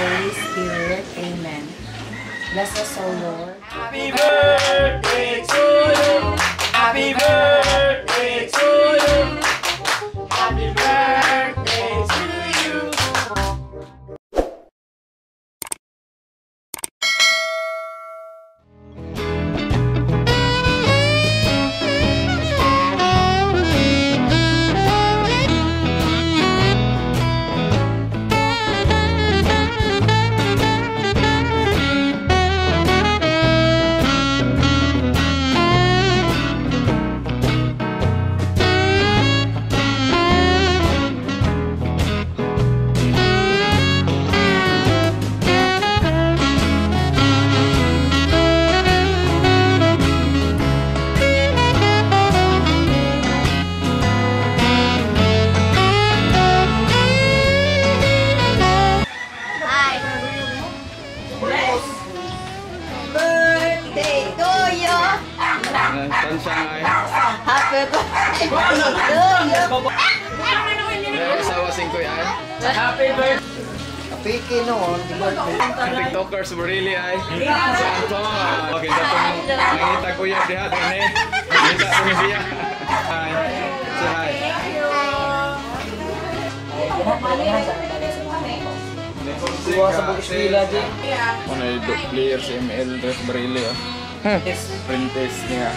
Holy Spirit. Amen. Bless us, O Lord. Happy birthday to you. Happy birthday to you. Happy birthday to you. Birthday to you. Happy birthday to you. Asawa singkoy ay. Happy birthday. Piki noon, di ba? TikTokers really ay. Si Anton. Okay, katong nangita kuya diha dinhi. Nangita ko ni siya. Hi. Say hi. Kuha sa Bukisvilla, Jing. Ano yung player si ML Dress Barili ah. Princess niya.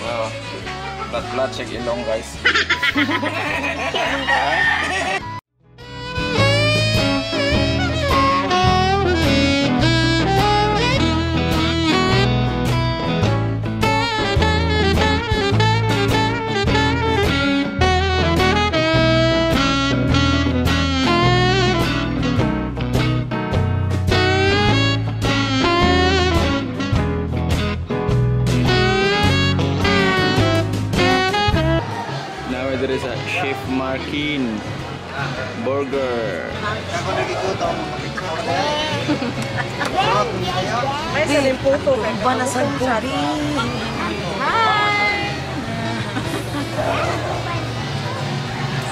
Wow. Flat check ilong guys. Now there is a Chef Markin Burger. Ako nagikuto.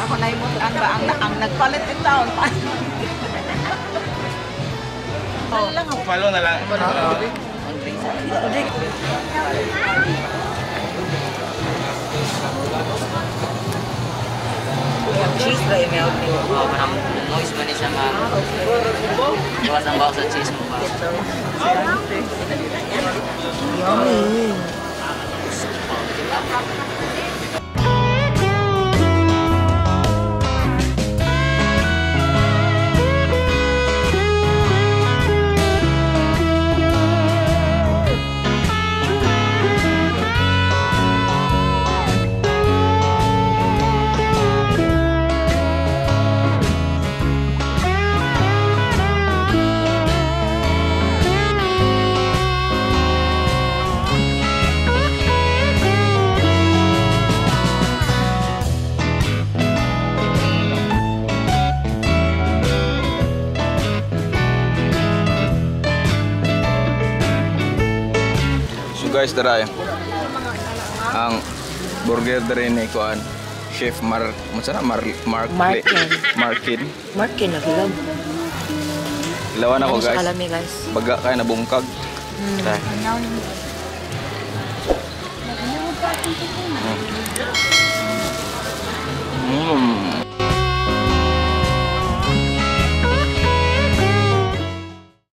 Ako na yung ang nagpalit in town. Palo na lang. Cheese ba i-melt mo? Oh, parang moist man siya nga. Gawas ang bawas sa cheese mo ba? Yummy! So guys, dara ang burger dere ni kuan Chef Mar, unsa na Mar Mark Markin. Markin. Markin, nagilaw. Ilawan ako Ano siya guys. kalami, guys? Baga kay nabungkag. Tara.